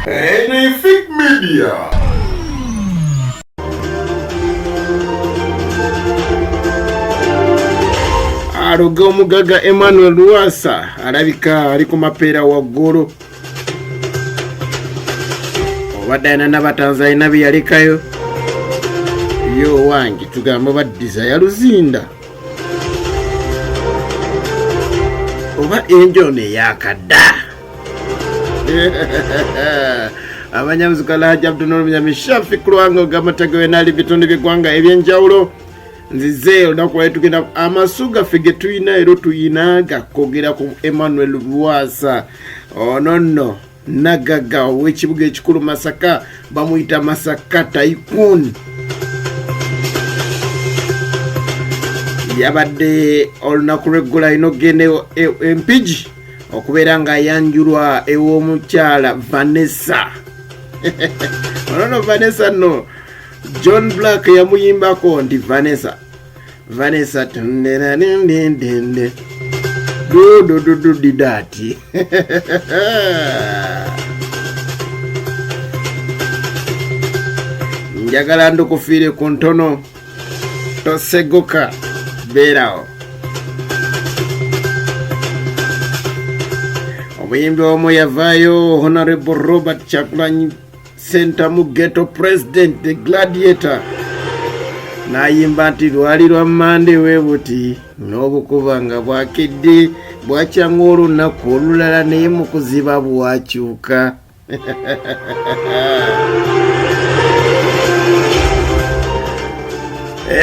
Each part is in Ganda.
Anything Media. Aloga omugagga Emmanuel Lwasa alabika ali ku mapeera waggulu. Obadde alina n'abatanzi alina bye yalekayo. Ye owange tugamba baddiza yaluzinda oba enjo ono eyakadda. Abanyamuzuka Alhaji Abdunur Munyami Shafi Kulwanga ogamba wenali bitundu by'eggwanga eby'enjawulo. Nzize olunaku lwali tugenda amasu gaffe ge tulina era tuyina gakogera ku Emmanuel Lwasa. Ono nno nagagga ow'ekibuga ekikulu Masaka, bamuyita Masaka Tycoon. Yabadde olunaku lw'eggulo alina okugenda Empigi okubeera ng'ayanjulwa ew'omukyala Vanessa. Ono nno Vanessa nno John Black yamuyimbako nti Vanessa Vanessa tunenanendendende dududududidati. Njagala ndukufiire ku ntono, toseguka, beerawo. Omuyimbi omu yavaayo, Honorable Robert Kyagulanyi Ssentamu Ghetto President the Gladiator, n'ayimba nti lwali lwa Mmande weebuti n'obukuba nga bwakedde bwakyanga olunaku olulala naye mu kuziba bwakyuka.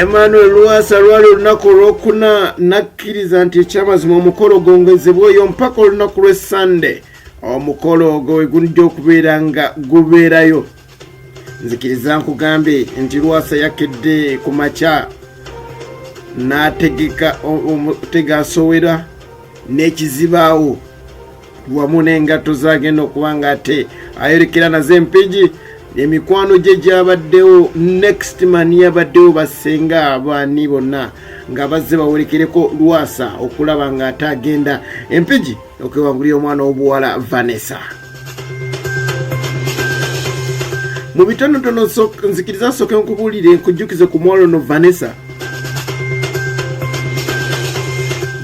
Emmanuel Lwasa lwali olunaku olwokuna n'akkiriza nti ekyamazima omukolo gwongezebweyo mpaka olunaku lw'e Sunday. Omukolo ogwo we gujja okubeera nga gubeerayo. Nzikiriza nkugambe nti Lwasa yakedde ku makya n'ategeka omutega asowera n'ekizibaawo wamu n'engatto z'agenda okuba nga ate ayolekera nazo Empigi. Emikwano gye gyabaddewo, next man yabaddewo, basenga abaani bonna nga bazze bawerekereko Lwasa okulaba nga ate agenda Empigi okwewangulira omwana w'obuwala Vanessa. Mu bitonotono nzikiriza nsooke nkubuulire nkujjukize ku muwala ono Vanessa.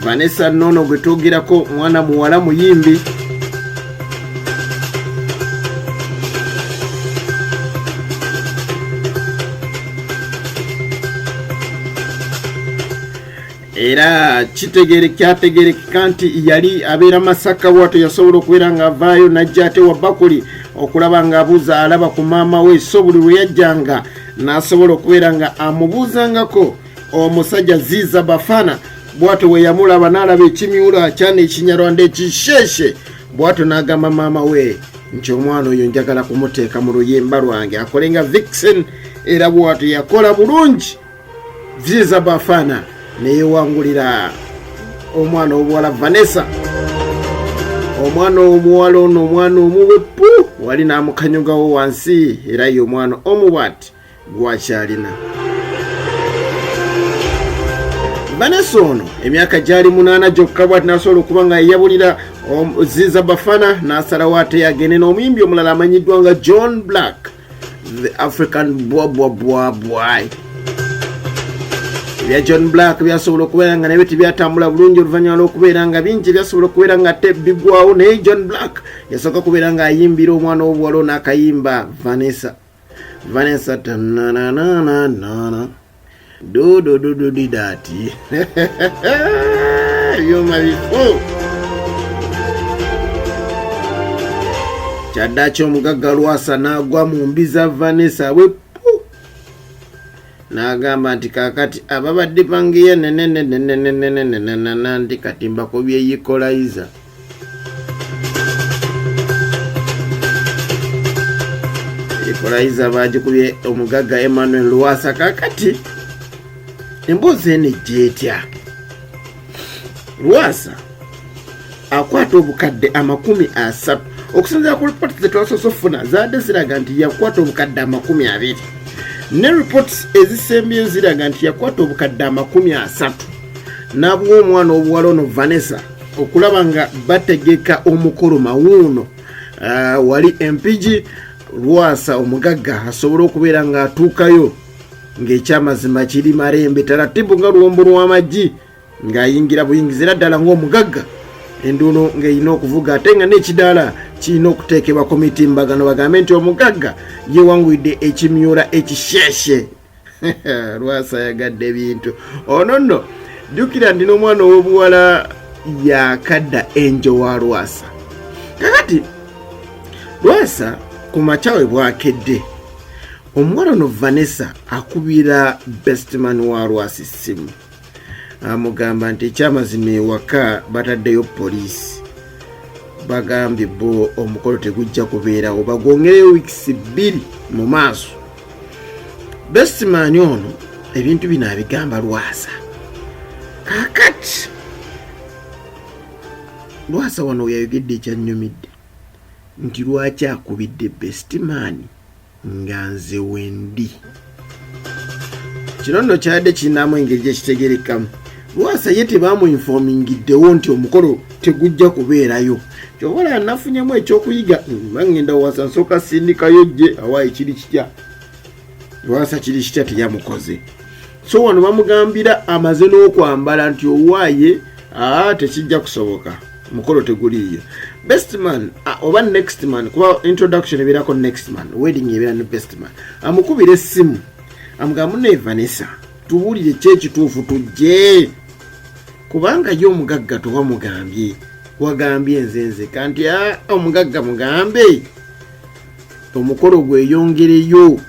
Vanessa noono gwe twogerako mwana muwala muyimbi. Era kyategerekeka nti yali abeera Masaka, bwatyo yasobola okubeera ng'avaayo n'ajja ate wa Bakuli okulaba ng'abuuza alaba ku maama we. So buli lwe yajjanga n'asobola okubeera nga amubuuzangako omusajja Ziza Bafana, bwatyo bwe yamulaba n'alaba ekimyula kyana ekinyarwanda ekisheeshe, bwatyo n'agamba maama we nti omwana oyo njagala kumuteeka mu luyimba lwange akole nga Vixen. Era bwatyo yakola bulungi Ziza Bafana neyewangulira omwana obuwala Vanessa. Omwana omuwala ono omwana omuwe pu wali n'amukanyugawo wansi, era ye omwana omu bwati gwakyalina. Vanessa ono emyaka gyali 8 gyokka, bwati n'asobola okuba nga yeyabulira Ziza Bafana n'asalawo ate agende n'omuyimbi omulala amanyiddwa nga John Black the African bwabwabwabwai. Ebya John Black byasobola okubeera nga nabyo tebyatambula bulungi oluvannyuma lw'okubeera nga bingi byasobola okubeera nga te bigwawo, naye John Black yasooka kubeera ng'ayimbira omwana w'obuwala ono akayimba Vanessa. Vanessa tananananana dududududidati ebyuma bifu. Kyaddaki omugagga Lwasa n'agwa mu mbi za Vanessa bwe pu n'agamba nti kaakati ababadde pangiya nenenenenenenenenenena nti kati mbakubye equalizer. Equalizer baagikubye omugagga Emmanuel Lwasa. Kaakati emboozi eno ejja etya? Lwasa akwata obukadde 30, okusinziira ku ripooti ze twasoose okufuna zaadde ziraga nti yakwata obukadde 20, ne ripooti ezisembyeyo ziraga nti yakwata obukadde 30 n'abuwa omwana obuwala ono Vanessa okulaba nga bategeka omukolo mawuuno. Wali Empigi Lwasa omugagga asobole okubeera ng'atuukayo ng'ekyamazima kiri malembe taratibu nga luwombo lw'amaggi, ng'ayingira buyingizi era ddala ng'omugagga, enduulu ng'erina okuvuga, ate nga n'ekidaala kirina okuteekebwa ku mitimbagano bagambe nti omugagga yewanguyidde ekimyula ekisheshe. Lwasa ayagadde ebintu. Ono nno jjukira ndi n'omwana ow'obuwala yakadda enjo wa Lwasa. Kakati Lwasa ku makya we bwakedde, omuwala ono Vanessa akubira bestman wa Lwasa essimu, amugamba nti ekyamazima ewaka bataddeyo poliisi, bagambye bo omukolo tegujja kubeerawo, bagwongereyo wiikisi 2 mu maaso. Bestman ono ebintu bino abigamba Lwasa. Kakati Lwasa wano weyayogedde ekyannyumidde nti lwaki akubidde bestman nga nze wendi. Kino nno kyadde kirinamu engeri gyekitegerekamu. Lwasa ye tebamuinfomingiddewo nti omukolo tegujja kubeerayo. Kyobola nafunyemu ekyokuyiga, ngenda wasa nsooka sindikayo jje awaayi kiri kitya. Lwasa kiri kitya teyamukoze. So wano bamugambira amaze n'okwambala nti owaaye tekijja kusoboka, mukolo teguliiyo. Best man oba next man, kuba introduction ebeerako next man, wedding ebeera ne best man, amukubira essimu amugamba, munaye Vanessa, tubuulire ki ekituufu tujje, kubanga ye omugagga tewamugambye, wagambye nze nzeka nti omugagga mugambe omukolo gweyongereyo,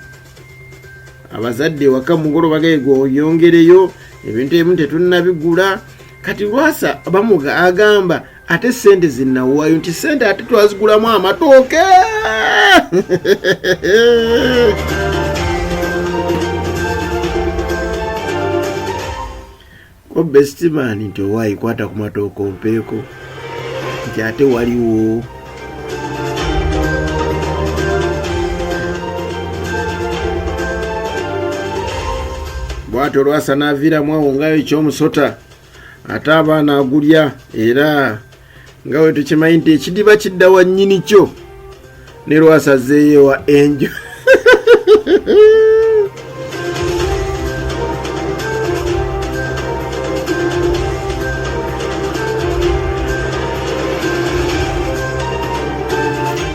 abazadde ewaka mukolo bagaye gweyongereyo, ebintu ebimu tetunnabigula. Kati Lwasa bamuga agamba ate sente zinawaayo nti sente ate twazigulamu amatooke. Ko bestman nti owaayi kwata ku matooke ompeeko, nti ate waliwo bwatyo Lwasa n'aviiramu awo ngayo ekyomusota ate abaana agulya, era nga we tukimanyi nti ekidiba kidda wa nnyini kyo, ne Lwasa azzeeyo ewa enjo.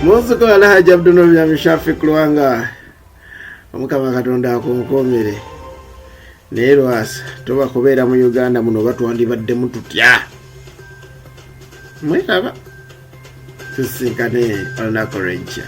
Muzzukulu Alhaji Abdunur Byamishafi Lwanga, Omukama Katonda akunkuumire. Naye Lwasa toba kubeera mu Uganda muno, oba twandibaddemu tutya? Mweraba, tusisinkane olunaku lw'enkya.